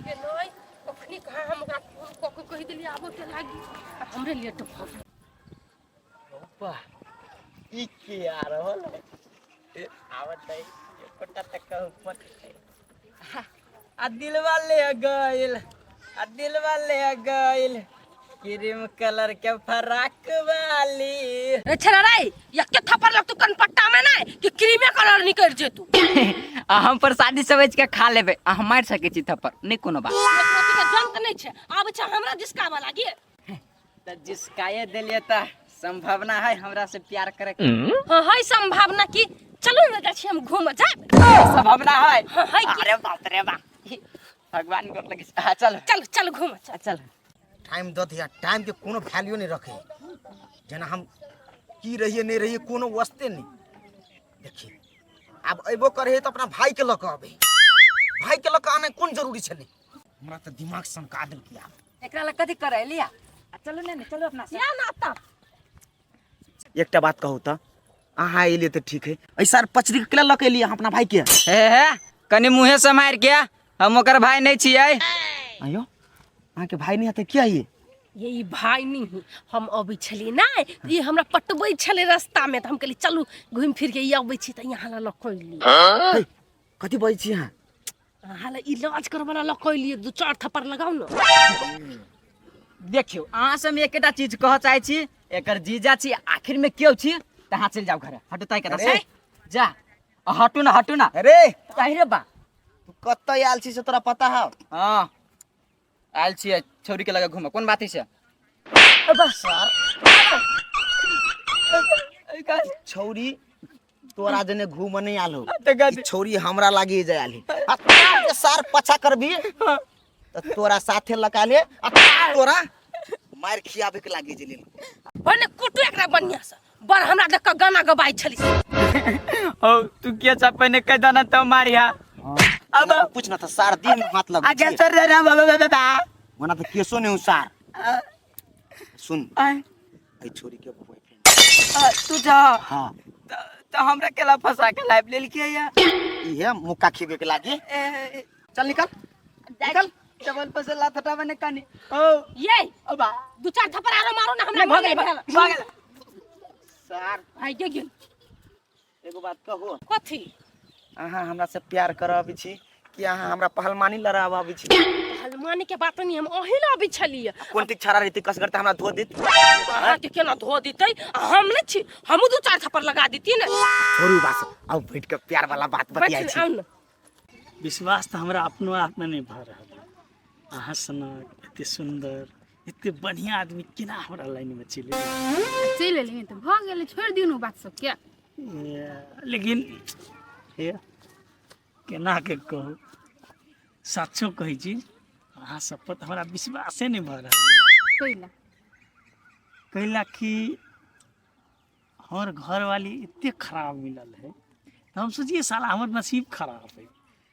एलकै नहि कखनी कहाँ हम ओकरा फोन कऽ के कहि देलियै आबऽ के लागी आ हमरे लेट भऽ गेल। बा ई के आ रहल है? ए, आवत है एकोटा तक कहू पट आ दिलवा ले गइल, आ दिलवा ले गइल क्रीम कलर के फराक वाली। रे छेड़ा रे, एके थप्पड़ लगतौ कनपट्टा में नै कि क्रीमे कलर निकलि जेतौ। आ हम प्रसादी समझ के खा लेबै, आ हम मारि सकै छी थप्पड़ नहि कोनो बात। एक के जंत नहि छै, आबै छै हमरा जिसकाबऽ लागी। तऽ जिसकाए देलियै तऽ संभावना है हमरा से प्यार करे के? हाँ है संभावना की, चलू ने जाइ छी हम घूमऽ जायब। संभावना है? हाँ है की। अरे बाप रे बाप, भगवान गोर लगे। हाँ चल चल चल घूमऽ चल। चल। टाइम दऽ दिया, टाइम के कोनो वैल्यू नहीं रखे, जेना हम की रहिए नहीं रहिए कोनो वस्ते नहीं। देखिए आब अबो करे तऽ अपना भाई के लऽ कऽ अबै, भाई के लऽ कऽ आना कोन जरूरी छलै? हमरा तऽ दिमाग सनका देलकै आब। एकरा लग कथी करे लिया, आ चलू ने, ने चलू अपना सब। या ना तब एकटा बात कहू तऽ अहाँ एलियै तऽ ठीक है, ऐसा पचरी के लऽ के एलियै अहाँ अपना भाई के? हे हे, कनि मुँहे से मारि के, हम ओकर भाई नहीं छियै। आयो अहाँके भाई नहीं हेतै किया ये? ये ई भाई नहीं है, हम अबै छलियै नहि तऽ ई हमरा पटबै छलै रास्तामे, तऽ हम कहलियै चलू घुमि फिर के ई अबै छी तऽ यहाँ लऽ कऽ एलियै। हे, कथी बजै छी अहाँ? अहाँ लए इलाज करबै लऽ कऽ एलियै, दू चारि थप्पड़ लगाउ ने। देखियौ, अहाँ से हम एकेटा चीज कहऽ चाहै छी, एकर जीजा छी, आखिर में केओ छी तऽ अहाँ चलि जाउ घरे। हटू ताहि कथा अरे। से जा, आ हटू ना, हटू ना। अरे कही रे बा। तू कतऽ आयल छी से तोरा पता हौ? हाँ आयल छियै छौरी के लगे घूमऽ, कोन बात है से? सर छौरी तोरा जने घूम नहीं आल हो, ई छौरी हमरा लागी जाय आल है। आ तोरा जे सार पछा करबी त तोरा साथे लगा ले आ तोरा मार खियाबे के लागी जे लेल। भने कुटू एकरा बढ़िया से, बड़ हमरा देख के गाना गबाइ छली। हो तू के छ पहिने कह दना तो मारिया। अब पूछ ना त सार देह में हाथ लग आगे सर रे बाबा बाबा, मना त केसो नहीं सार। सुन आय ए छोरी के बॉयफ्रेंड तू जा। हां त हमरा केला फंसा के लाइव लेलके या? इहे मुक्का खिबे के लागी। चल निकल निकल। डबल पर से लात हटावे ने कनी। ओ ये अबा दू चार थप्पड़ आरो मारो ना हमरा, भऽ गेल भऽ गेल सार। भाई के गेल। एगो बात कहू? कथी? अहाँ हमरा से प्यार करऽ अबै छी कि अहाँ हमरा पहलवानी लड़ाबऽ अबै छी? पहलवानी के बात नहीं, हम अही ला अबै छलियै। कोन ठीक छाड़ा रहती कसगर तऽ हमरा धो देत। अहाँ के केना धो देतै? आ हम नहि छी, हमहूँ दू चार थप्पड़ लगा देती ने। छोड़ू बात, आउ बैठ के प्यार वाला बात बतियाइ बैठ छी। आउ ने। विश्वास तऽ हमरा अपनो आपमे नहि भऽ रहल है, अहाँ सनक एते सुन्दर एते बढ़िआँ आदमी केना हमरा लाइनमे चलि एलै? चलि एलियै तऽ भऽ गेलै, छोड़ि दियौ ने ओ बात सबके। ए, लेकिन हे केना के कहू, सचो कहै छी अहाँ सब पर तऽ हमरा विश्वासे नहि भऽ रहल यऽ। कैला? कैला कि हमर घरवाली एते खराब मिलल है तऽ हम सोचिए साला हमर नसीब खराब है,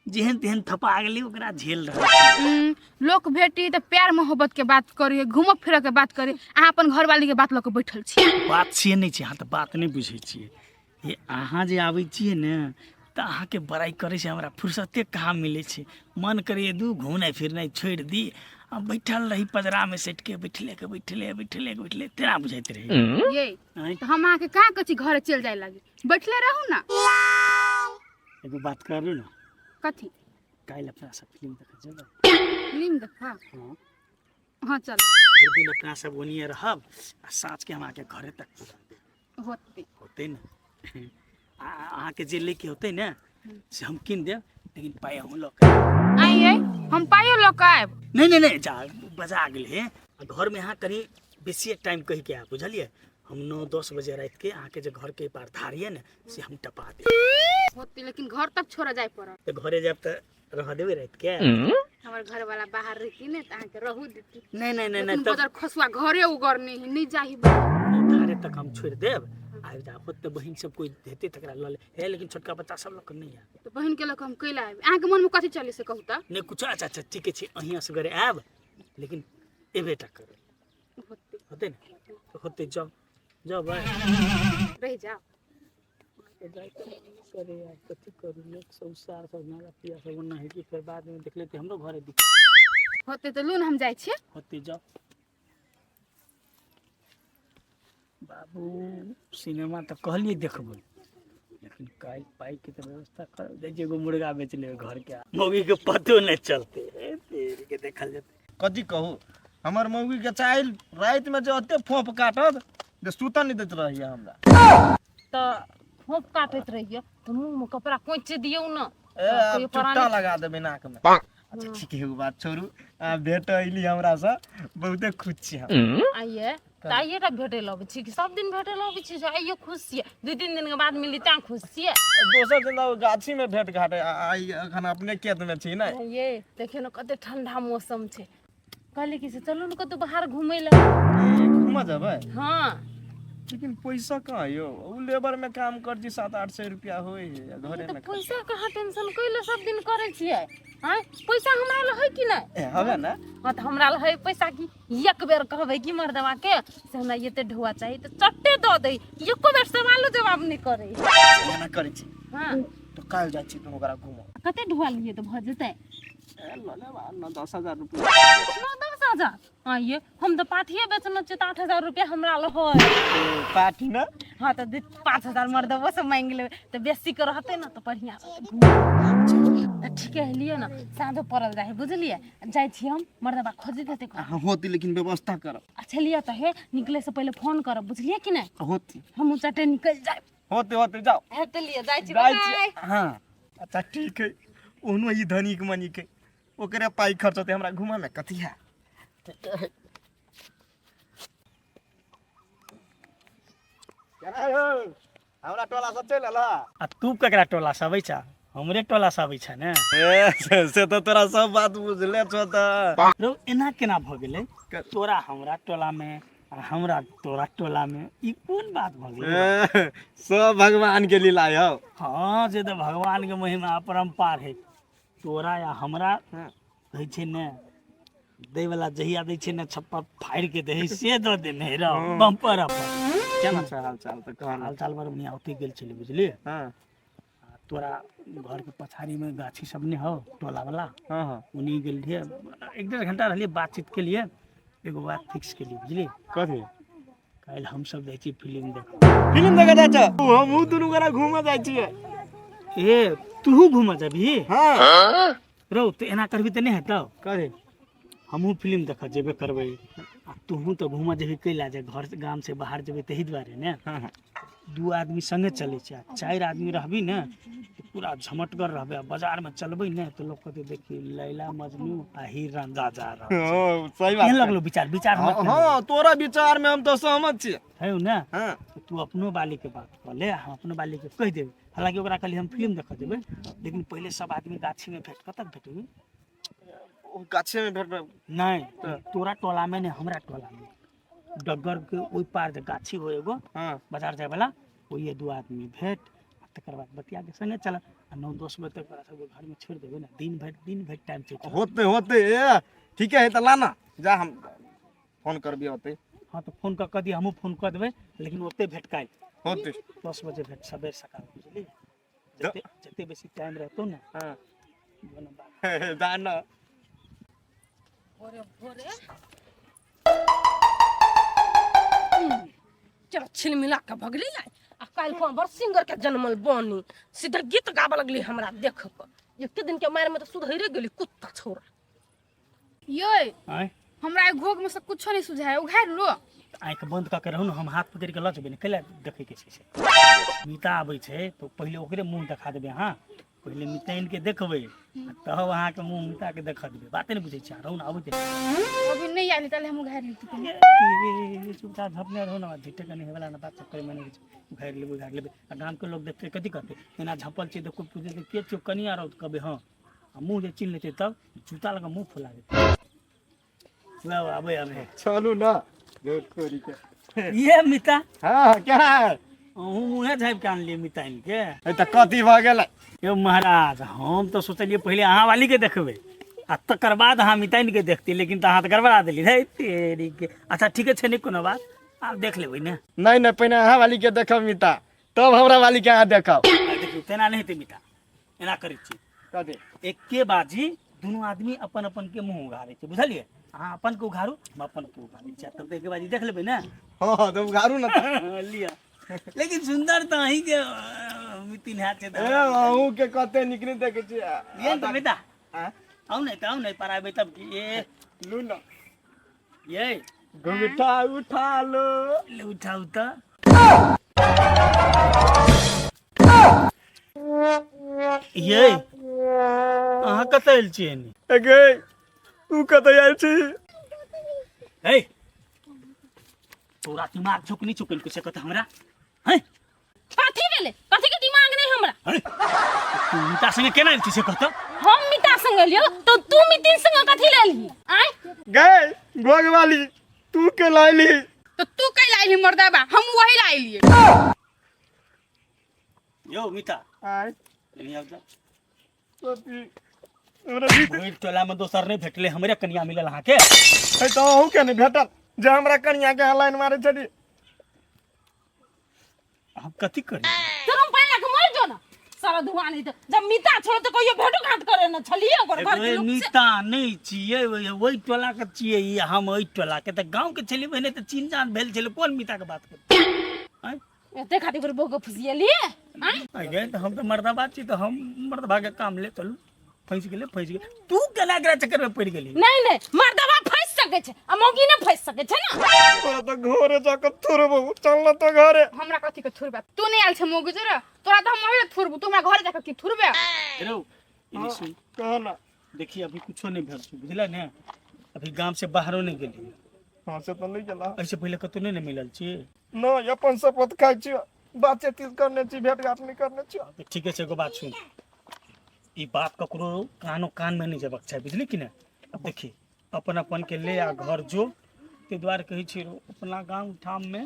जेहन तेहन थपा गेलै ओकरा झेल रहल छी। लोक भेटी तऽ प्यार मोहब्बत के बात करी, घूमऽ फिरऽ के बात करी, अहाँ अपन घरवाली के बात लऽ कऽ बैठल छी। बात से नहि छै, अहाँ तऽ बात नहि बुझै छियै। हे अहाँ जे आबै छियै ने तऽ अहाँके बड़ाइ करै छै, हमरा फुर्सते कहाँ मिलै छै। मन करैए दू घुमनाइ फिरनाइ छोड़ि दी आ बैठल रही पजरामे सटिके, बैठले के बैठले बैठले के बैठले तेना बुझाइत रहै। ये आँय? तऽ हम अहाँके कहाँ कहै छी घरे चलि जाय लागी, बैठले रहू ना। एगो बात करू ने। कथी? काल्हि अपना सब फिल्म देखै जेबै। फिल्म देखा? हाँ। हाँ चल। भरि दिन अपना सब ओनिए रहब आ साँझके हम अहाँके घरे तक पुरा देब। होतै। होतै ने? आ अहाँके जे लैके होतै ने से हम कीन देब, लेकिन पाइ अहूँ लऽ के आयब। आइ ये हम पाइयो लऽ कऽ आयब? नहि नहि नहि, जा बजा गेल हे। आ घरमे अहाँ कनि बेसिए टाइम कहि के आयब, बुझलियै? हम 9-10 बजे रातिके अहाँके जे घरके पार धार यऽ ने से हम टपा देब। होतै, लेकिन घर तक छोड़ऽ जाय पड़त। तऽ घरे जायब तऽ रह देबै रातिके? हमर घर वाला बाहर रहती ने तऽ अहाँके रहू देती। नहि नहि नहि नहि, लेकिन तब बजर खसुआ घरे उगरने है, नहीं जाही। धारे तक हम छोड़ि देब, आबि जायब। होत तऽ बहिन सब कोइ हेतै तकरा लऽ ले हे, लेकिन छोटका बच्चा सब लऽ कऽ नहि आयब। तऽ बहिन के लऽ कऽ हम कैला आयब? अहाँके मन में कथी चले से कहू तऽ। नहि कुछो। अच्छा अच्छा ठीके छै, अहीं असगरे आयब, लेकिन एबे टा करब। होतै। होतै ने? होतै, जाउ जाउ भाइ। रहि जाउ। करे यार कथी करू, लोक सब सार सब नाला पिया सब ओना है कि फेर बादमे देख लेते हमरो घरे दिक्कत। होते तऽ लू ने हम जाइ छियै। होते जाओ बाबू। सिनेमा तऽ कहलियै देखबै, लेकिन काल्हि पाइके तऽ व्यवस्था कर। जाइ छियै एगो मुर्गा बेच लेबै घरके, मौगीके पतो नहि चलतै। ए तेरीके देखल जेतै। कथी कहू, हमर मौगीके चाइल रातिमे जे ओते फोप काटत जे सुतऽ नहि दैत रहैया हमरा। तऽ फोप काटैत रहियो तऽ मुँहमे कपड़ा कोचि दियौ ने। ए आब कहियो चुट्टा परानी लगा देबै नाकमे। अच्छा ठीक है, एगो बात छोड़ू, आ भेट अयली हमरासँ, बहुते खुश छी हम। आइए तऽ आइए टा भेटै लए अबै छी कि सब दिन भेटै लए अबै छी से आइए खुश छियै? 2-3 दिन के बाद मिली तैं खुश छियै? दोसर दिन तऽ गाछीमे भेट घाट, आइ एखन अपने खेतमे छी ने। ये देखियौ ने कते ठंडा मौसम छै। कहली कि से चलू ने कतौ बाहर घूमै लए। घूमऽ जेबै? हाँ। लेकिन पैसा कहाँ यौ? ओ लेबर में काम कर छी, 700-800 रुपया होय है घरे तऽ में। पैसा कहाँ टेंशन कैले सब दिन करै छियै? आँय, पैसा हमरा लग है कि नहि? ए हवे ने। हाँ तऽ हमरा लग है पैसा की एक बेर कहबै कि मर्दवा के से हमरा एते ढुआ चाही तऽ चट्टे दऽ दै, एको बेर सवालो जवाब नहि करै। एना करै छी। हाँ। तऽ काल्हि जाइ छी दुनू गोरा घूमऽ। कते ढुआ लियै तऽ भऽ जेतै? ए लऽ लेब 9-10 हजार रुपया। 9-10 हजार? आइए हम तऽ पाठिए बेचने छियै तऽ 8 हजार रुपया हमरा लग है। पाठी ने? हाँ तऽ 5 हजार मर्दबो से मांगि लेबै तऽ बेसी के रहतै ने तऽ बढ़िआँ रहतै घूमऽ। तऽ ठीके है, लिअ ने, साँझो पड़ल जाइ है, बुझलियै? जाइ छी हम, मर्दबा खोजैत हेतै घर। हाँ होती, लेकिन व्यवस्था करब। अच्छा लिअ तऽ हे, निकले से पहिले फोन करब, बुझलियै कि नहि? होती। हमहूँ चटे निकलि जायब। होते होते, जाओ। हेतै, लिअ, जाइ छी। जाइ बाय। छी। हाँ अच्छा ठीक है, ओहनो ई धनिक मनिक है, ओकरे पाइ खर्च होतै, हमरा घूमऽ में कथी है? ठीक है। केना यौ, हमरा टोला सब चलि एलह? आ तू ककरा टोला से अबै छह? हमरे टोला से अबै छह ने? ए, से तऽ तोरा सब बात बुझले छौ तऽ। रौ, एना केना भऽ गेलै? तोरा हमरा टोला में आ हमरा तोरा टोला में, ई कोन बात भऽ गेलै? ए, सब भगवान के लीला यौ। हाँ, से तऽ भगवान के महिमा अपरम्पार है। तोरा या हमरा होइ छै ने दै वाला, जहिया दै छै ने छप्पर फाड़ि के दै है, से दऽ देने है रौ बम्पर अपन। केना छै हाल चाल तऽ कह ने। हाल चाल बड़ बढ़िआँ। ओतहि गेल छली, बुझलियै? हाँ। आ तोरा घरके पछाड़ीमे गाछी सब नहि हौ टोला वाला? हाँ हाँ। ओनी गेल रहियै, 1-1.5 घंटा रहलियै, बातचीत केलियै, एगो बात फिक्स केलियै, बुझलियै? कथी? काल्हि हमसब जाइ छियै फिल्म देखऽ। फिल्म देखऽ जाइ छ? हमहूँ दुनू गोरा घूमऽ जाइ छियै। ए, तूहू घूमऽ जेबही? हाँ। रौ, तऽ एना करबही तऽ नहि हेतौ। कथी? हमहूँ फिल्म देखऽ जेबे करबै आ तूहू तऽ घूमऽ जेबही। कैला जे घर गाम से बाहर जेबै ताहि दुआरे ने। हाँ हाँ। दू आदमी संगे चलै छै आ चारि आदमी रहबी ने तऽ पूरा झमटगर रहबै आ बाजारमे चलबै ने तऽ लोक कहतै, देखी लैला मजनू आ हीर रांझा जा रहल छै। हाँ, सही बात केहन छै। लगलो विचार? विचार हाँ हमर हाँ, तोरा विचार में हम तो सहमत छियै। है ने? हाँ। तऽ तू अपनो बाली के बात कऽ ले, हम अपनो बाली के कहि देबै। हालांकि ओकरा कहलियै हम फिल्म देखऽ जेबै, लेकिन पहिले सब आदमी गाछीमे भेट। कतऽ भेटबै? ओ गाछे में भेटबै। नहि, तोरा टोला में नहि, हमरा टोला में डगर के ओहि पार जे गाछी हो एगो हाँ। बाजार जाय वाला, ओहिए दू आदमी भेट आ तकर बाद बतिया के संगे चलब आ 9-10 बजे तक ओकरा सबके घर में छोड़ि देबै ने। दिन भरि, दिन भरि टाइम छै। होते होते, ए ठीके है, तऽ लाना जा, हम फोन करबी होते। हाँ तऽ फोन कऽ कऽ दिअ, हमहूँ फोन कऽ देबै, लेकिन ओते भेट काल्हि। होते। 10 बजे भेट, सबेर सकाल, बुझली? जते जते बेसी टाइम रहतौ ने। हाँ। दोनो बात। जा ना। भोरे भोरे चलो छिलमिला के भगली आ काल्हि खुआ बड़ सिंगर के जनमल बनी सीधा गीत गाबऽ लगली। हमरा देख कऽ एके दिन के मारि में तऽ सुधरे गेली कुत्ता छौड़ा। ये। आँय? हमरा एहि घोघ में से कुछो नहीं सुझाय, उघारि लो। आँखि बंद कऽ के रहू ने, हम हाथ पकड़ि कऽ लऽ जेबै ने। कैला देखैके छै से? मीता आबै छै तऽ पहिले ओकरे मुँह देखा देबै अहाँ। पहिले मिताइन के देखबै आ तब अहाँके मुँह मिता के देखा देबै। बाते नहि बुझै छियै। रहू ने, आबै छै। अभी नहीं आयल तले हम उघारि लेती। ए, चुपचाप झपने रहू ने। झिटे कनि होइवला ने बात सब करे मने उघारि लेबै, उघारि लेबै आ गामके लोक देखतै, कथी कहतै? एना झपल छै तऽ कोइ पूछतै के छियौ कनिया रहौ तऽ कहबै हँ आ मुँह जे चिन्ह लेतै तब जूता लगा मुँह फुला देतै। लाउ, आबै आबै। चलू ना झूठ खोरी के। ये मिता। हाँ, क्या है? अहूँ मुँहे झाँपि के आनलियै मिताइन के? ए तऽ कथी भऽ गेलै? यौ महाराज, हम तऽ सोचलियै पहिले अहाँ वाली के देखबै आ तकर बाद अहाँ मिताइन के देखती, लेकिन तऽ अहाँ तऽ गड़बड़ा देली रे तेरी के। अच्छा ठीके छै, नहि कोनो बात, आब देख लेबै ने। नहीं नहीं, पहिने अहाँ वाली के देखब मिता, तब हमरा वाली के अहाँ देखब। आ देखियौ, तेना नहि हेतै मिता, एना करै छी। कथी? एके बाजी दुनू आदमी अपन अपन के मुंह उघारै छै बुझलियै अहाँ अपन के उघारू हम अपन के उघारै छी तब ताहिके बाद ई देख लेबै ने हँ हँ तऽ उघारू ने लिअ लेकिन सुन्दर तऽ अहीँके मितिन हैत छै ए अहूँ के कते नीक नहि देखै छियै लिअ ने तऽ बेटा आँय? आउ ने तऽ आउ ने पर आबै तब की ए लू ने ये घुंघटा उठा लो ले उठाउ तऽ ये अहाँ कतऽ आयल छियै एनी? ए गे तू कतऽ आयल छी हे तोरा दिमाग झुक नहीं चुकल कुछ कत हमरा हैं कथी भेलै कथी के दिमाग नहीं हमरा हैं? तू मिता संगे केना आयल छी से कहत हम मिता संग एलियो तो तू मितिन संग कथी ले एलही आँय गे गोग वाली तू के लाइली तो तू कै लाइली मर्दाबा हम वही लाइलिए यो मिता आय एनी आब जा कथी हमरा भी भरि टोला में दोसर नहीं भेटले हमरे कनिया मिलल अहाँके है तऽ अहूँ के नहि भेटल जे हमरा कनिया के लाइन मारे छली हम कथी करी तुरंत पहले के मर जो ना सारा धुआं नहीं तो जब मिता छोड़ तो कहियो भेटो घाट करे ना छलिए ओकर घर के लोग से। मिता नहीं छियै ओहि टोला के छियै ई हम ओहि टोला के तऽ गाँव के छलियै पहिने तऽ चिन्ह जान भेल छलै कोन मिता के बात करी आँय? एते खातिर ओकर बहू के फुसियलिए आँय आगे तऽ हम तऽ मर्दाबा छी तऽ हम मर्दबा के काम ले चलू फँसि गेलै फँसि गेलै तू केना एकरा चक्कर में पड़ि गेली नहीं नहीं मर्दबा फंस सके छै आ मौगी नहीं फंस सके छै ना तोरा तऽ घरे जाके थोड़बो चल न तऽ घरे हमरा कथी के थुरबे तू नहीं आयल छै मौगी जोरे तोरा तऽ हम वही थुरबू तू हमरा घरे जाके की थुरबे रौ इने सुन कह ना देखी अभी कुछो नहीं भेल छै बुझले ने अभी गाम से बाहरो नहीं गेली हाँ से तऽ नहि गेला ऐसे पहले कतौ नहीं ने मिलल छी नहि अपन शपथ खाइ छियो बातचीत करने छी भेट घाट नहि करने छियो तऽ ठीके छै एगो बात सुन ई बात ककरो कानो कान में नहीं जबक चाही बुझली कि नहि अब देखी अपन अपन के ले आ घर जो ताहि दुआरे कहै छी रो अपना गाम ठाम में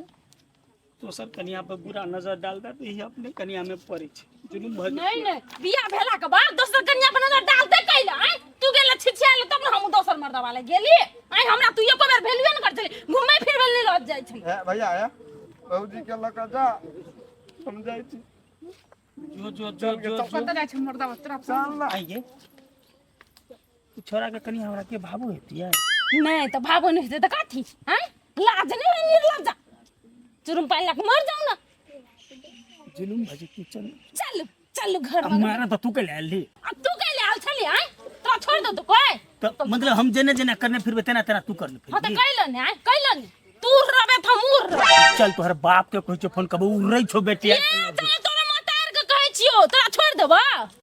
दोसर कनिया पर बुरा नजर डाल दे तऽ ई अपने कनिया में पड़ै छै जुलुम भऽ नहीं नहीं बियाह भेला के बाद दोसर कन्या पर नजर डालते कैला आय तू गेल छिछियाल तब ने हम दोसर मर्दवा ले गेली आय हमरा तू एको बेर भेलुए न कर छली घुमै फिरबै ले लऽ जाइ छली हे भैया हे भौजी के लऽ कऽ जा हम जाइ छी जो जो जो जो जो कतऽ जाइ छै मर्दाबा तोरा चल ना आइए ई छोरा के कनि हमरा के भाबो हेतियै नहीं तो भाबो नहीं हेतै तऽ कथी आय लाज नहीं है निर्लज्जा चुरुम पानि लऽ के मर जाऊ ना जुलुम भऽ जेतै चल चल चल घर अब में मारा तऽ तू के ले आएल आ तू कैले आयल छली आय तोरा छोड़ दो तो कोई तऽ मतलब हम जेना जेना करने फिरबै तेना तेना तू करने हाँ तो फिरबी कैलन ने आय कैलन ने तू रहबे त हम उड़ रहबे। चल तोहर बाप के कहै छियौ फोन कबो उड़ै छौ बेटिया ए, तोरा तोरा मतार के कहै छियौ तोरा छोड़ देबो।